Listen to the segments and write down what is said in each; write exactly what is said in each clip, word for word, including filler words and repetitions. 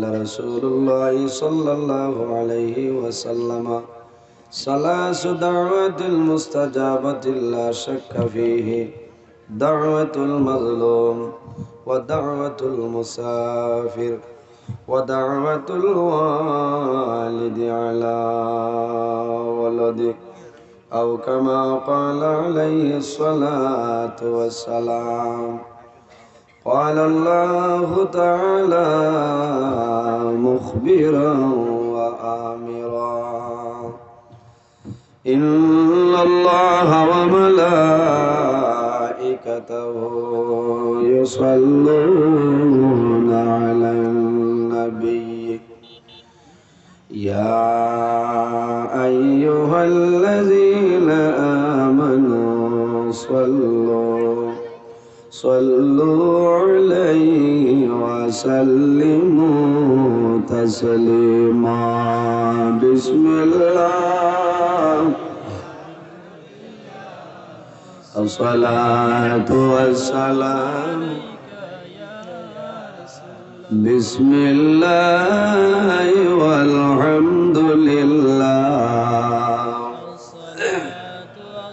رسول الله صلى الله عليه وسلم: ثلاث دعوات مستجابة لا شك فيه: دعوة المظلوم، ودعوة المسافر، ودعوة الوالد على ولده، أو كما قال عليه الصلاة والسلام. قال الله تعالى مخبرا وآمرا: إن الله وملائكته يصلون على النبي، يا أيها الذين آمنوا صلوا، صلوا عليه وسلموا تسليما. بسم الله. الصلاة والسلام. بسم الله والحمد لله.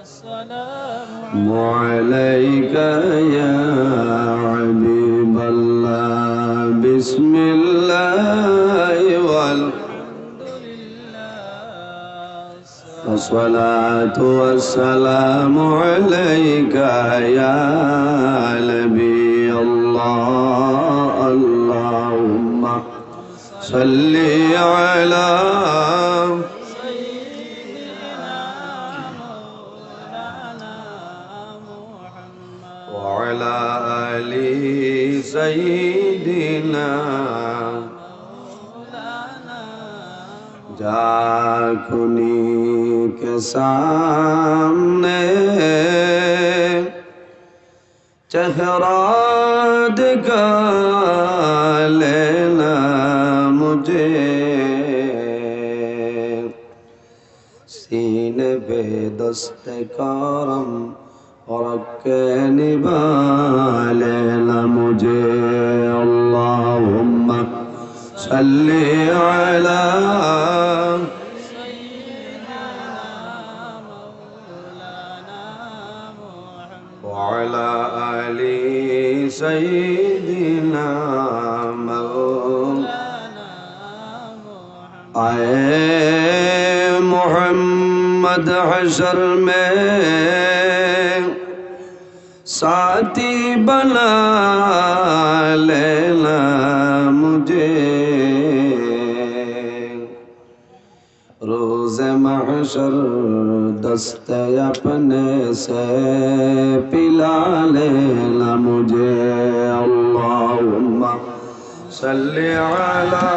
السلام عليك يا حبيب الله. بسم الله والحمد لله. الصلاة والسلام عليك يا نبي الله. اللهم صل على سيدنا مولانا محمد وعلى آل سيدنا. جاکونی کے سامنے چہرہ دکھا لینا مجھے، سینے پہ دست کرم رکھ کے نبھا لینا مجھے۔ اللهم صل على وعلى آل سيدنا مولانا محمد۔ اے محمد، حشر میں ساتھی بنا لینا مجھے، روز محشر دست اپنے سے پلا لینا مجھے۔ اللهم صل على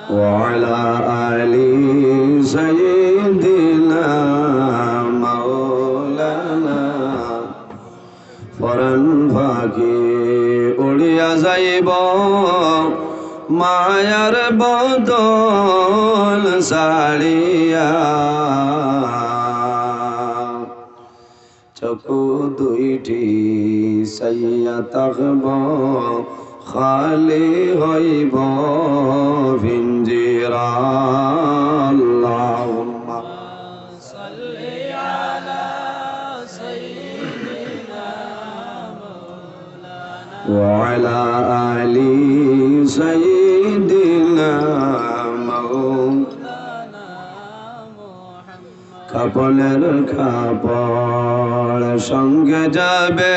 وعلى آل سيدنا مولانا পরাণ পাখি উড়িয়া যাইব মায়ার বদন ছাড়িয়া। চকু দুইটি চাইয়া থাকব খালি হইব পিঞ্জিরা। اللهم صل على سيدنا مولانا وعلى آل سيدنا مولانا محمد। কাফনের কাপড় সঙ্গে যাবে,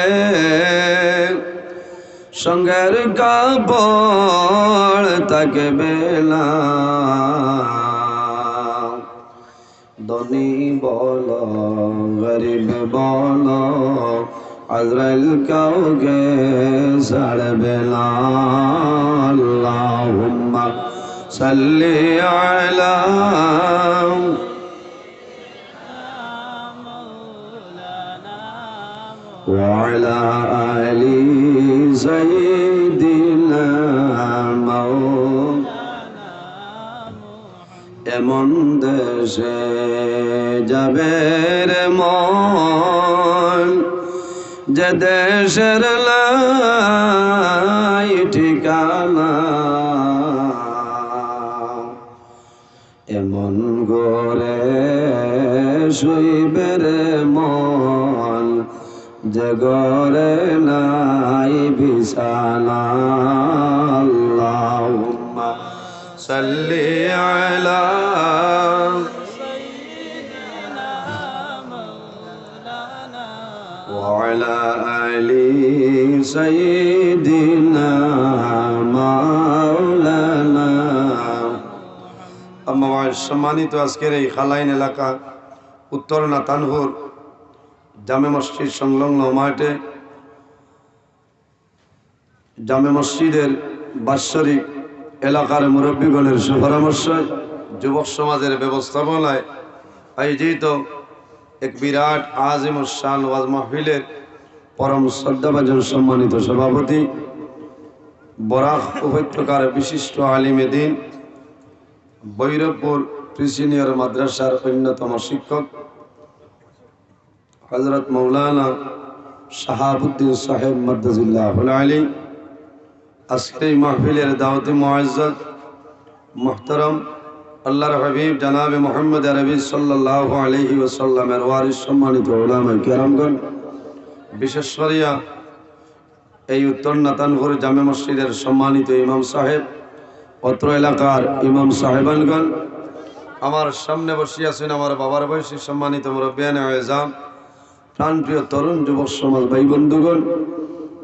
সঙ্গের কাপড় থাকবে না। ধনী বলো, গরিব বলো, আজরাইল কাউকে ছাড়বে না। اللهم صل على وعلى آل سيدنا مولانا। এমন দেশে যাবে রে মন, যে দেশের নাই ঠিকানা, এমন ঘরে শুইবে রে মন, যে ঘরে নাই বিছানা। আল্লাহুম্মা সাল্লি আলা وعلى آل سيدنا مولانا। আম্মা বাদ, সম্মানিত আজকের এই খালাইন এলাকা উত্তর নাতানপুর জামে মসজিদ সংলগ্ন মাঠে জামে মসজিদের বাৎসরিক এলাকার মুরব্বীগণের সুপরামর্শে যুবক সমাজের ব্যবস্থাপনায় আয়োজিত এক বিরাট আজিমুস শান ওয়াজ মাহফিলের পরম শ্রদ্ধাভাজন সম্মানিত সভাপতি, বরাক উপত্যকার বিশিষ্ট আলিমে দ্বীন, ভৈরবপুর প্রি সিনিয়র মাদ্রাসার অন্যতম শিক্ষক হযরত মাওলানা শাহাবুদ্দিন সাহেব মাদ্দাজিল্লাহুল আলী, আজকের এই মাহফিলের দাওয়াতি মুআজ্জাজ মুহতারাম আল্লাহর হাবিব জনাবে মুহাম্মদ আরবি সাল্লাল্লাহু আলাইহি ওয়াসাল্লামের ওয়ারিস সম্মানিত উলামায়ে কেরামগণ, বিশেষ করিয়া এই উত্তর নাতানপুর জামে মসজিদের সম্মানিত ইমাম সাহেব, অত্র এলাকার ইমাম সাহেবানগণ, আমার সামনে বসিয়া আছেন আমার বাবার বয়সী সম্মানিত মুরব্বিয়ানে এজাম, প্রাণপ্রিয় তরুণ যুবক সমাজ ভাই বন্ধুগণ,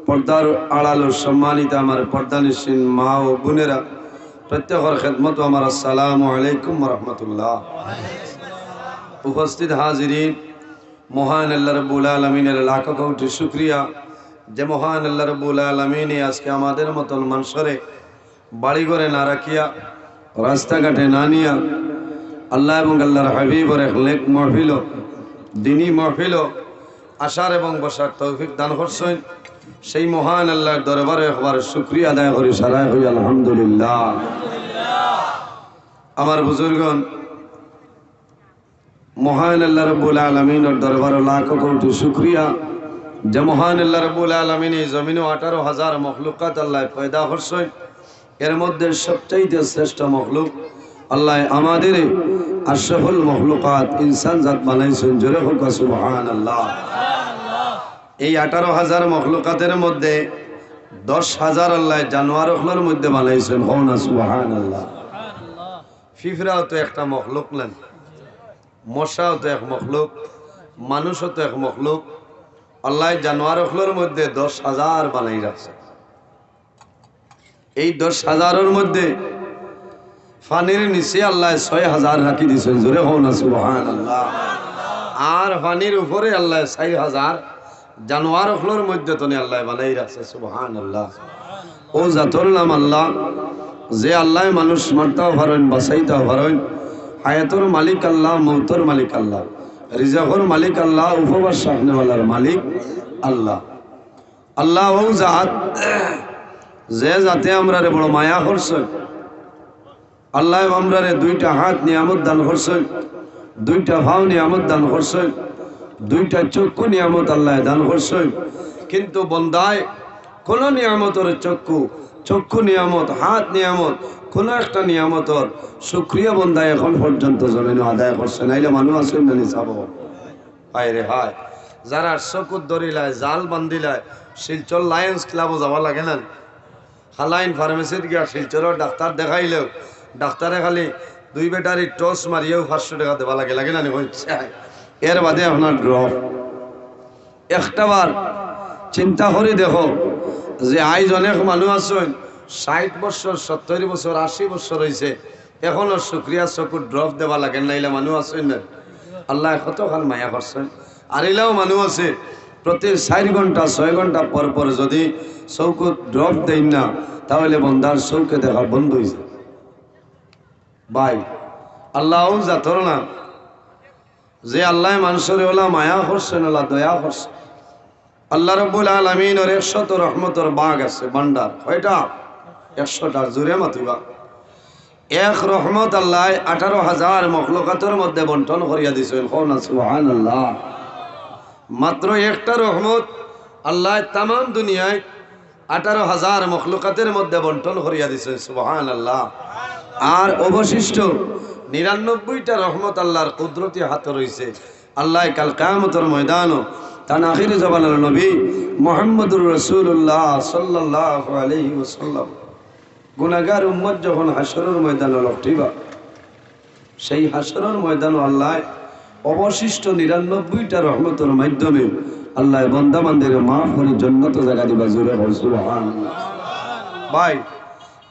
পর্দার আড়ালর সম্মানিত আমার পর্দানিশীন মা ও বোনেরা, প্রত্যেকের খেদমত আমার আসসালামু আলাইকুম ওয়া রাহমাতুল্লাহ। উপস্থিত হাজিরিন, মহান আল্লাহ রাব্বুল আলামিনের লাখ কোটি শুকরিয়া, যে মহান আল্লাহ রাব্বুল আলামিনে আজকে আমাদের মতন মানুষরে বাড়িঘরে না রাখিয়া, রাস্তাঘাটে না নিয়া, আল্লাহ এবং আল্লাহর হাবিবর এক নেক মাহফিল, দিনী মাহফিল আসার এবং বসার তৌফিক দান করছেন। সেই মহান আল্লাহর দরবারে একবার শুকরিয়া আদায় করি, সারায় করি আলহামদুলিল্লাহ। আমার বুজুর্গণ, মহান আল্লাহ রাব্বুল আলামিনের দরবারে লাখ কোটি শুকরিয়া, যে মহান আল্লাহ রাব্বুল আলামিন এই জমিনে আঠারো হাজার মখলুকাত আল্লাহ পয়দা করছেন, এর মধ্যে সবচাইতে শ্রেষ্ঠ মখলুক আল্লাহ আমাদের আশরাফুল মখলুকাত ইনসান জাত বানাইছেন। জোরে হোক সুবহানাল্লাহ। এই আঠারো হাজার মখলুকাতের মধ্যে দশ হাজার আল্লাহ জানোয়ার অকলর মধ্যে বানাইছেন। হও না সুবহানাল্লাহ। ফিফড়াও তো একটা মখলুক নেন, মশাও তো এক মখলুক, মানুষও তো এক মখলুক। আল্লাহ জানোয়ার অকলর মধ্যে দশ হাজার বানাই রাখছে। এই দশ হাজারর মধ্যে পানির নিচে আল্লাহ ছয় হাজার রাখি দিছেন। জোরে হও না সুবহানাল্লাহ। আর পানির উপরে আল্লাহ চার হাজার জানোয়ার অকলর মধ্যে তনে আল্লাহ বানাই রাখছে। সুবহানাল্লাহ। ও জাতর নাম আল্লাহ, যে আল্লাহ মানুষ মারতাও পারেন, বাঁচাইতাও পারেন, হায়াতর মালিক আল্লাহ, মৌতর মালিক আল্লাহ, রিজকর মালিক আল্লাহ, উপবাস রাখনেওয়ালার মালিক আল্লাহ। আল্লাহ ও জাত, যে জাতে আমরারে বড় মায়া করছেন, আল্লাহ আমরারে দুইটা হাত নিয়ামত দান করছেন, দুইটা পাও নিয়ামত দান করছেন, দুইটা চক্ষু নিয়ামত আল্লাহ দান করছেন। কিন্তু বন্দায় কোন নিয়ামতর চক্ষু, চক্ষু নিয়ামত, হাত নিয়ামত, কোন একটা নিয়ামতর শুকরিয়া বন্দায় এখন পর্যন্ত জমিনে আদায় করছে না। ইলা মানুষ আছেন না নি সাব? হায় রে হায়, যারা চকুত ধরিলায়, জাল বান্ধিলায়, শিলচর লায়ন্স ক্লাবো যাওয়া লাগে না? খালাইন ফার্মেসিত গিয়া শিলচরর ডাক্তার দেখাইলেও ডাক্তারে খালি দুই ব্যাটারি টস মারিয়াও পাঁচশো টেকা দেওয়া লাগে, লাগে না নি? কইছে, এর বাদে আপনার ড্রপ। একটা বার চিন্তা করি দেখো যে আইজ অনেক মানুষ আছেন ষাইট বছর, সত্তইর বছর, আশি বছর অইছে, এখনো শুকরিয়া চকুত ড্রপ দেওয়া লাগে না, ইলা মানুষ আছেন না? আল্লাহ কতখান মায়া করছেন। আর ইলাও মানুষ আছে, প্রতি চাইর ঘন্টা, ছয় ঘন্টা পর পর যদি চকুত ড্রপ দেইন না, তাহলে বন্দার চউখে দেখা বন্ধ অইযায়। ভাই, আল্লাহ ও জাতর না, যে আল্লাহ মানুষরে ওলা মায়া করছেন, ওলা দয়া করছেন। আল্লাহ রব্বুল আলামিনর একশত রহমতর বাগ আছে, ভান্ডার। কয়টা? একশোটা। জুরে মাতিবা। এক রহমত আল্লাহ আঠারো হাজার মখলুকাতর মধ্যে বন্টন করিয়া দিছেন। কও না সুবহানাল্লাহ। মাত্র একটা রহমত আল্লায় তামাম দুনিয়ায় আঠারো হাজার মখলুকাতের মধ্যে বন্টন করিয়া দিছইন, সুবহানাল্লাহ। আর অবশিষ্ট নিরানব্বইটা রহমত আল্লার কুদরতি হাতো রইছে। আল্লায় কাল কিয়ামতর ময়দানো তান আখির জমানার নবী মুহাম্মদুর রাসূলুল্লাহ সাল্লাল্লাহু আলাইহি ওয়াসাল্লাম গুনাহগার উম্মত যখন হাশরর ময়দানো লটকিবা, সেই হাশরর ময়দানো আল্লায় অবশিষ্ট নিরানব্বইটা রহমতর মাধ্যমে আল্লায় বান্দা বান্দিরে মাফ করি জন্নতো জাগা দিবা। জোরে কও সুবহানাল্লাহ। ভাই,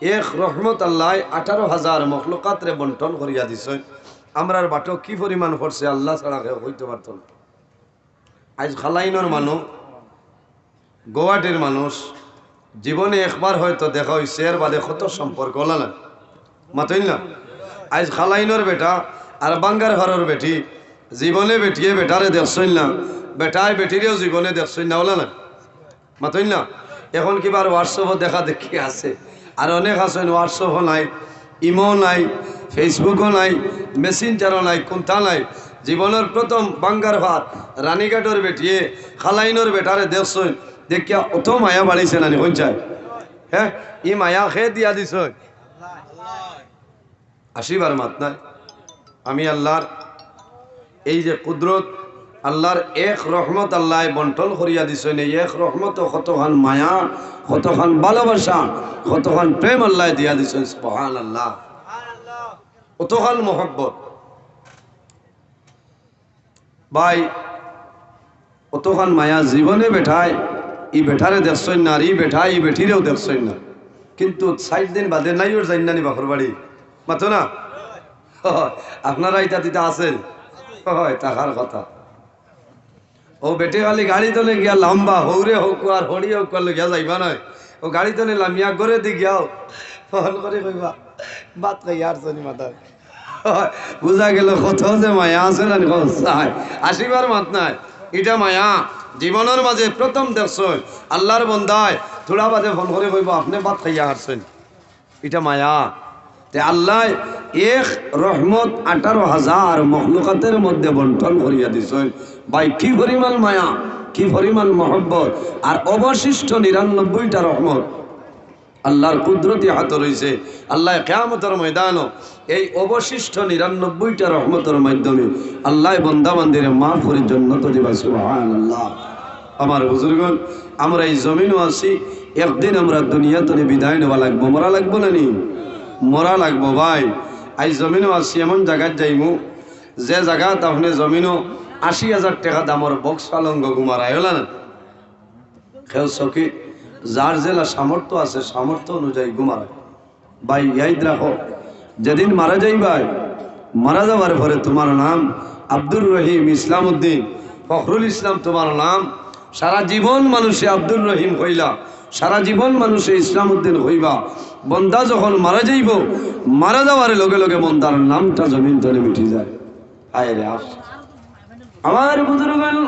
এক রহমত আল্লায় আঠারো হাজার মখলুকাতরে বন্টন করিয়া দিছইন। আমরার বাটো কি পরিমাণ পড়ছে আল্লা ছাড়া কেউ কইতো পারতো না। আইজ খালাইনর মানুষ, গুয়াহাটির মানুষ, জীবনে একবার হয়তো দেখা অইছে, এর বাদে কত সম্পর্ক, অলা না? মাতইন না? আইজ খালাইনর বেটা আর বাঙ্গারপাড়ার বেটি, জীবনে বেটিয়ে বেটারে দেখছইন না, বেটায় বেটিরেও জীবনে দেখছইন না, অলা না? মাতইন না? এখন কিবার WhatsApp-ও দেখা দেখি আছে, আর অনেক আছইন WhatsApp-ও নাই, ইমো নাই, Facebook-ও নাই, Messenger-ও নাই, কুন্তা নাই। জীবনর প্রথম বাঙ্গারপাড়ার রানীঘাটর বেটিয়ে খালাইনর বেটারে দেখছইন, দেখিয়া অত মায়া বাড়িছে নানি, কইন চাই? হে, ই মায়া কে দিয়া দিছইন? আসিবার মাত নাই। আমি আল্লার এই যে কুদরত, আল্লার এক রহমত আল্লায় বন্টন করিয়া দিছইন, এই এক রহমতো কতখান মায়া, কতখান ভালোবাসা, কতখান প্রেম আল্লায় দিয়া দিছইন। সুবহানাল্লাহ। কতখান মহব্বত। ভাই, অতখান মায়া জীবনে বেটায় ই বেটারে দেখছইন না, আর ই বেটায় ই বেটিরেও দেখছইন না। কিন্তু চাইর দিন বাদে নাইওর যাইন না নি বাপর বাড়ি? মাতো না? আপনারা ইতা তিতা আছইন? অয়, থাকার কথা। অউ বেটি খালি গাড়ি তলে গিয়া লামবা, হউরে হউক আর হড়ি হউক আর লইয়া যাইবা নায়। অউ গাড়ি তলে লামিয়া ঘরেদি গিয়াও ফোন করি কইবা, "ভাত খাইয়া আরছো নি মাতায়?" বুঝা গেল কত যে মায়া আছে না, কত চাই। আসিবার মাত নাই। ইটা মায়া। জীবনর মাঝে প্রথম দেখছইন, আল্লার বন্দায় থুড়া বাদে ফোন করি কইবো, "আপনে ভাত খাইয়া আরছইন।" ইটা মায়া। তে আল্লায় এক রহমত আঠারো হাজার মখলুকাতের মধ্যে বন্টন করিয়া দিছইন। ভাই, কি পরিমাণ মায়া, কি পরিমাণ মহব্বত, আর অবশিষ্ট নিরানব্বইটা রহমত আল্লার কুদরতি হাতো রইছে। আল্লায় কিয়ামতর ময়দানো এই অবশিষ্ট নিরানব্বইটা রহমতর মাধ্যমে আল্লায় বন্দা বান্দিরে মাফ করি জন্নতো দিবা। সুবহানাল্লাহ। আমার বুজুর্গন, আমরা ই জমিনো আছি, একদিন আমরা দুনিয়া তনে বিদায় নেওয়া লাগবো, মরা লাগবো না নি? মরা লাগবো ভাই। আইজ জমিনো আছি, এমন জাগাত যাইমু, যে জাগাত আপনে জমিনো আশি হাজার টেকা দামর বক্স পালঙ্গ ঘুমারায়, অলা না? কেউ চকি, যার যেলা সামর্থ্য আছে, সামর্থ্য অনুযায়ী ঘুমারায়। ভাই, ইয়াদ রাখো, যেদিন মারা যাইবায়, মারা যাওয়ার পরে তুমার নাম আব্দুর রহিম, ইসলাম উদ্দিন, ফখরুল ইসলাম তুমার নাম। সারা জীবন মানুষে আব্দুর রহিম কইলা, সারা জীবন মানুষে ইসলাম উদ্দিন কইবা। বন্দা যখন মারা যাইবো, মারা যাওয়ার লগে লগে বন্দার নামটা জমিন তনে মিটি যায়। হায় রে আফসোস। আমার বুজুর্গান,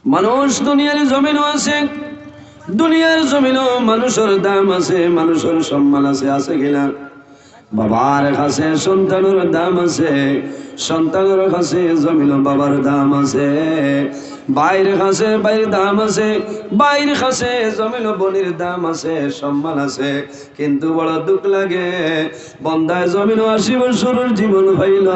মানুষ দুনিয়ার জমিনো আছে, দুনিয়ার জমিনো মানুষর দাম আছে, মানুষর সম্মান আছে, আছে কিনা? বাবার কাছে সন্তানর দাম আছে, সন্তানর কাছে জমিনো বাবার দাম আছে, ভাইর কাছে ভাইর দাম আছে, ভাইর কাছে জমিনো বইনর দাম আছে, সম্মান আছে। কিন্তু বড় দুখ লাগে, বন্দায় জমিনো আশি বছরর জীবন পাইল,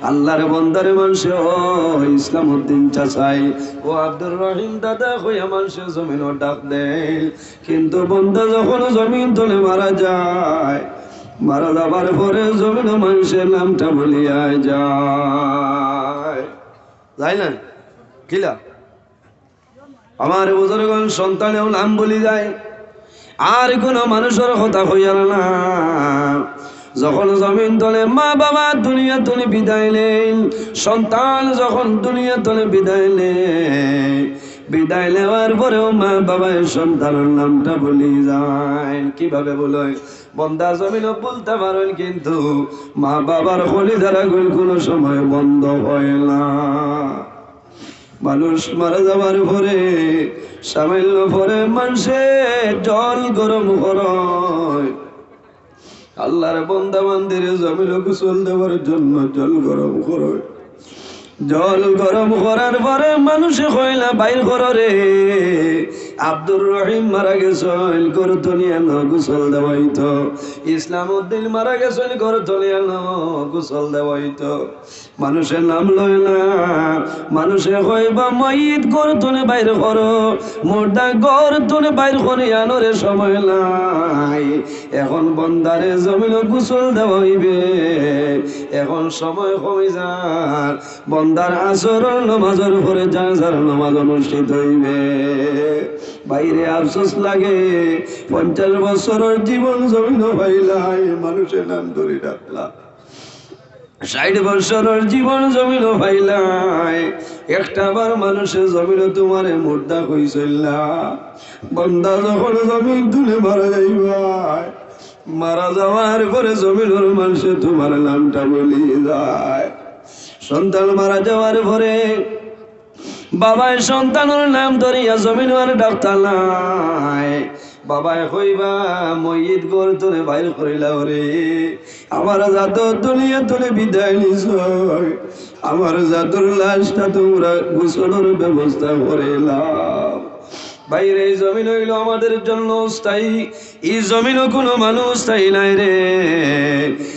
আল্লার বন্দারে মানষে, "ও ইসলাম উদ্দিন চাচাই, ও আব্দুর রহিম দাদা" কইয়া মানষে জমিনো ডাক দেয়। কিন্তু বন্দা যখন জমিন তনে মারা যায়, মারা যাবার পরে জমিনো মানষে নামটা ভুলিয়া যায়। যায় না? কিলা? আমার বুজুর্গন, সন্তানেও নাম ভুলি যায়, আর কোনো মানুষর কথা কইয়ার না। যখন জমিন তনে মা বাবা দুনিয়া তনে বিদায় নেইন, সন্তান যখন দুনিয়া তনে বিদায় নেয়, বিদায় নেওয়ার পরেও মা বাবায় সন্তানর নামটা ভুলি যায়। কিভাবে ভুলইন? বন্দা জমিনো ভুলতা পারইন, কিন্তু মা বাবার কলিজার আগুন কোনো সময় বন্ধ হয় না। মানুষ মারা যাওয়ার পরে, সামান্য পরে মানষে জল গরম করইন। আল্লার বন্দা বান্দিরে জমিনো গোসল দেওয়ার জন্য জল গরম করইন। জল গরম করার পরে মানুষে কইলা, "বাইর করো রে, আব্দুর রহিম মারা গেছইন, গর্ত নিয়া আনো, গোসল দেওয়াইতো, ইসলাম উদ্দিন মারা গেছইন, গর্ত নিয়া আনো, গোসল দেওয়াইতো।" মানুষে নাম লয় না, মানুষে কইবা, "মইত গর্ত নে বাইর করো, মুর্দা গর্ত নে বাইর করি আনো রে, সময় নাই।" এখন বন্দারে জমিনো গোসল দেওয়া অইবে, এখন সময় কমি যার। বন্দার আসরর নমাজর পরে জানাজার নমাজ অনুষ্ঠিত অইবে। বাইরে আফসোস লাগে, পঞ্চাশ বছরর জীবন জমিনো পাইলায়, মানুষে নাম ধরি ডাকলা। ষাইট বছরর জীবন জমিনো পাইলায়, একটা বার মানুষে জমিনো তুমারে মুর্দা কইছইন না। বন্দা যখন জমিন তুলে মারা যাইবায়, মারা যাওয়ার পরে জমিনর মানুষে তুমার নামটা বলি যায়। সন্তান মারা যাওয়ার পরে বাবায় সন্তানর নাম ধরিয়া জমিনো আর ডাকতা নায়। বাবায় কইবা, "মইত গর্ত নে বাইর করিলাও রে, আমার জাতর দুনিয়া তুলে বিদায় নিছইন, আমার জাতর লাশটা তুমরা গোসলর ব্যবস্থা করিলাও।" বাইরে এই জমিন অইলো আমাদের জন্য স্থায়ী, এই জমিনো কুনু মানুষ স্থায়ী নাই রে।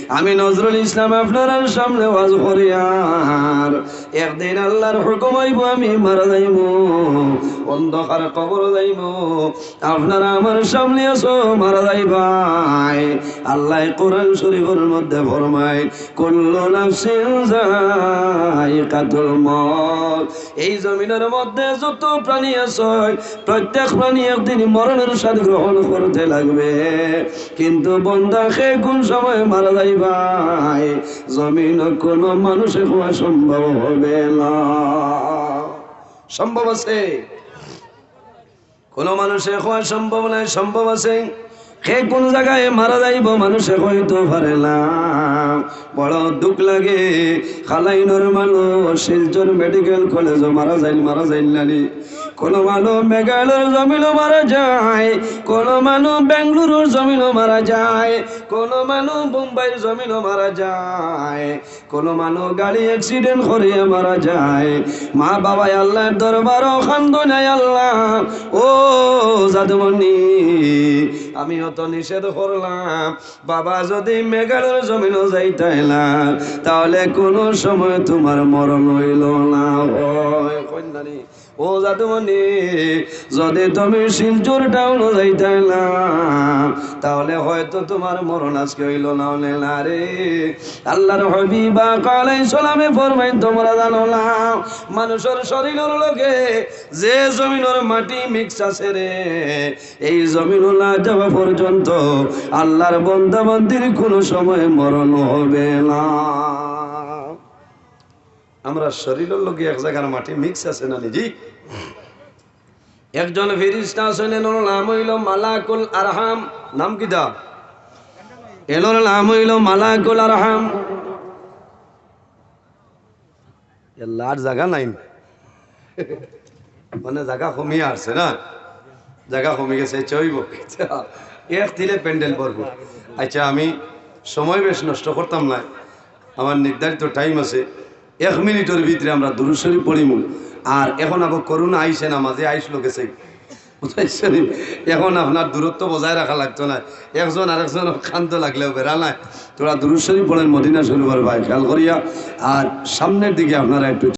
আমি নজরুল ইসলাম আপনারার সামনে ওয়াজ করিয়ার, একদিন আল্লার হুকুম অইবো আমি মারা যাইমু, অন্ধকার কবর যাইমু। আপনারা আমার সামনে আছো, মারা যাইবায়। আল্লায় কোরআন শরীফর মধ্যে ফরমায়, "কুল্লু নাফসিন যায়িকাতুল মউত।" এই জমিনর মধ্যে যত প্রাণী আছে, প্রত্যেক প্রাণী একদিন মরণর স্বাদ গ্রহণ করতে লাগবে। কিন্তু বন্দা কে কোন সময় মারা যাইবায়, জমিনো কুনু মানুষে কওয়া সম্ভব হবে না। সম্ভব আছে? কুনু মানুষে কওয়া সম্ভব নায়, সম্ভব আছে। কে কুন জাগায় মারা যাইবো, মানুষে কইতো পারে না। বড় দুখ লাগে। কালাইনর মানুষ শিলচর মেডিকেল কলেজো মারা যাইল, মারা যাইল নানি? কুনু মানুষ মেঘালয়র জমিনো মারা যায়, কুনু মানুষ বেঙ্গালুরুর জমিনো মারা যায়, কুনু মানুষ বোম্বাইর জমিনো মারা যায়। কুনু মানুষ গাড়ি accident করিয়া মারা যায়, মা বাবায় আল্লার দরবারো কান্দইন, "আয় আল্লা, ও জাদুমণি, আমি অত নিষেধ করলাম, বাবা যদি মেঘালয়র জমিনো যাইতায় না, তাহলে কুনু সময় তুমার মরণ অইলো না অয়।" কইন না নি? ও জাদুমণি, যদি তুমি শিলচর টাউনো যাইতায় না, তাহলে হয়তো তুমার মরণ আজকে অইলো না, অনে না রে। আল্লার হাবিব আকা আলাইহিস সালামে ফরমাইন, তোমরা জানো না, মানুষর শরীরর লগে যে জমিনর মাটি mix আছে রে, এই জমিনো না যাওয়া পর্যন্ত আল্লার বন্দা বান্দির কুনু সময় মরণ হবে না। আমরার শরীরর লগে এক জাগার মাটি mix আছে না নি জি? একজন ফিরিস্তা আছইন, এনর নাম অইলো মালাকুল আরহাম। নাম কিতা? এনর নাম অইলো মালাকুল আরহাম। এল্লার জাগা নাই, মানে জাগা কমিয়া আছে না, জাগা কমি গেছে, আচ্ছা অইবো। এক তিলে প্যান্ডেল ভরপুর। আচ্ছা, আমি সময় বেশ নষ্ট করতাম না, আমার নির্ধারিত time আছে, এক মিনিটর ভিতরে আমরা দুরূদ শরীফ পড়িমু। আর এখন আবার করোনা আইছে না, মাঝে আইসলো গেছে, বুঝাইছনি? এখন আপনার দূরত্ব বজায় রাখা লাগতো না, একজন আরেকজনর কান্দো লাগলেও বেড়া নাই। তোরা দুরূদ শরীফ পড়েন মদিনা শরীফর ভাই, খেয়াল করিয়া। আর সামনের দিকে আপনারা একটু